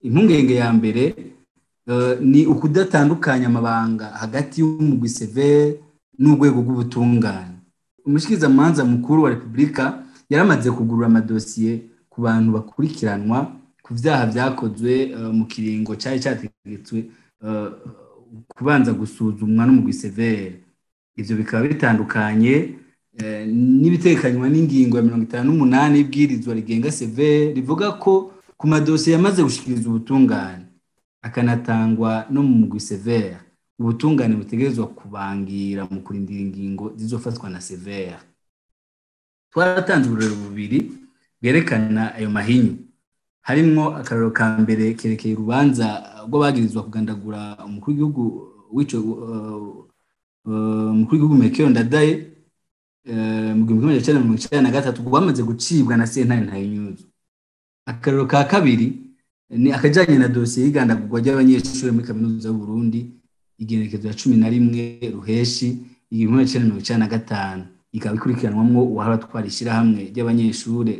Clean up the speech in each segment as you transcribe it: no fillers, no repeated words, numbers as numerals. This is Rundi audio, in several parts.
Impungenge ya mbere ni ukudatandukanya amabanga hagati y'umugwi CVR n'urwego rw'ubutungane. Umushikirizamanza mukuru wa Repubulika yaramaze kugurura amadosiye ku bantu bakurikiranwa ku vyaha vyakozwe mu kiringo cari categetswe kubanza gusuzumwa n'umugwi CVR. Ivyo bikaba bitandukanye n'ibitekanywa n'ingingo ya 58 y'ibwirizwa rigenga CVR, rivuga ko ku madosiye yamaze gushikiriza ubutungane akanatangwa no mu mugwi CVR, ubutungane butegerezwa kubangira mu kurindira ingingo zizofatwa na CVR. Twaratanze uburorero bubiri bwerekana ayo mahinyu, harimwo akarorero ka mbere kerekeye urubanza rw'abagirizwa kugandagura umukuru w'igihugu w'ico umukuru w'igihugu Melchior Ndadaye mu 1993, rwamaze gucibwa na sentare Ntahinyuzwa. Akarorero ka kabiri ni akajanye na dosiye y'igandagurwa ry'abanyeshuri muri Kaminuza y'Uburundi igenekerezo ya 11 Ruheshi 1995, ikaba ikurikiranwamwo uwahora atwara ishirahamwe ry'abanyeshure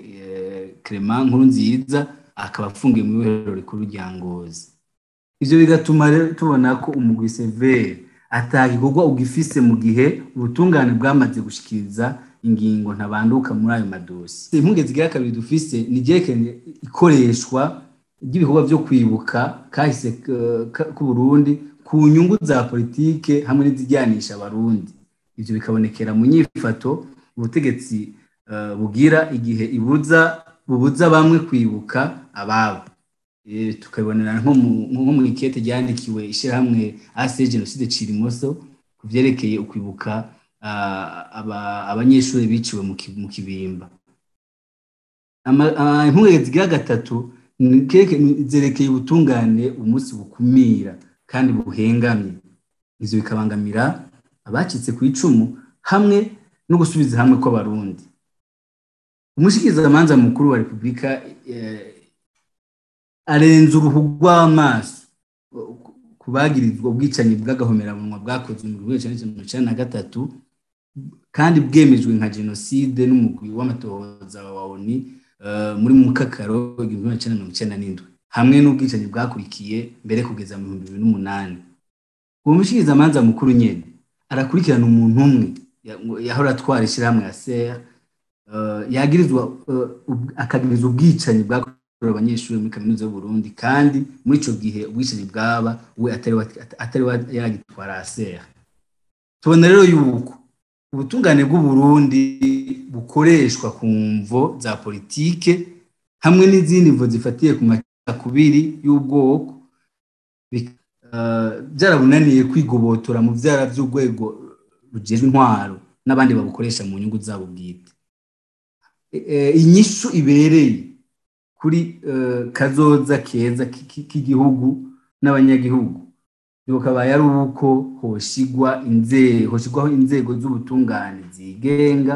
Clement Nkurunziza, akaba afungiye mu ibohero rikuru rya Ngozi. Ivyo bigatuma rero tubona ko umugwi CVR ata gikorwa ugifise mu gihe ubutungane bwamaze gushikiriza ingingo ntabanduka muri ayo madosiye. Impungenge zigira kabiri dufise ni iryerekeye ikoreshwa ry'ibikorwa vyo kwibuka kahise k'Uburundi ku nyungu za politike hamwe n'izijyanisha Abarundi. Ivyo bikabonekera mu nyifato ubutegetsi bugira igihe ibuza bubuza bamwe kwibuka ababo. Tukabibonera nko mu ikete ryandikiwe ishirahamwe AC Genocide Cirimoso ku vyerekeye ukwibuka abanyeshuri biciwe mu Kibimba. Impungenge zigira gatatu zerekeye ubutungane umunsi bukumira kandi buhengamye. Ivyo bikabangamira abacitse ku icumu hamwe no gusubiza hamwe kw'Abarundi. Umushikirizamanza mukuru wa Repubulika arenza uruhu rw'amaso kubagirizwa ubwicanyi bw'agahomerabunwa bwakozwe mu 1993 kandi bwemejwe nka jenoside n'umugwi w'amatohoza wa ONU muri Mukakaro 1997, hamwe n'ubwicanyi bwakurikiye mbere kugeza mu 2008. Uwo mushikirizamanza mukuru nyene arakurikirana umuntu umwe yahora atwara ishirahamwe ya SER, yagirizwa akagirizwa ubwicanyi bwakorewe abanyeshuri muri Kaminuza y'Uburundi, kandi muri ico gihe ubwicanyi bwaba we atari yaragitwara ASER. Tubona rero yuko ubutungane bw'Uburundi bukoreshwa ku mvo za politike hamwe n'izindi mvo zifatiye ku macakubiri y'ubwoko, byarabunaniye kwigobotora mu vyara vy'urwego rujejwe intwaro n'abandi babukoresha mu nyungu zabo bwite. Inyishu ibereye kuri kazoza keza k'igihugu n'abanyagihugu bikaba yari uko hoshigwa inzego hoshigwaho inzego z'ubutungane zigenga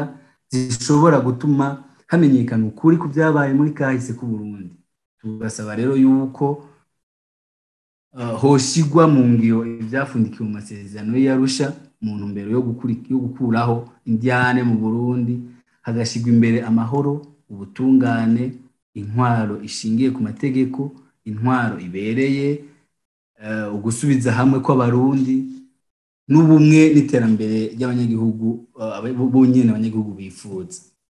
zishobora gutuma hamenyekana ukuri ku byabaye muri kahise k'u Burundi. Tugasaba rero yuko hoshigwa mu ngiro ibyafundikiwe mu masezerano y'Arusha mu ntumbero yo gukuraho indyane mu Burundi, hagashigwa imbere amahoro, ubutungane, intwaro ishingiye ku mategeko, intwaro ibereye, ugusubiza hamwe kw'Abarundi n'ubumwe n'iterambere ry'abanyagihugu bonyene abanyagihugu bifuza.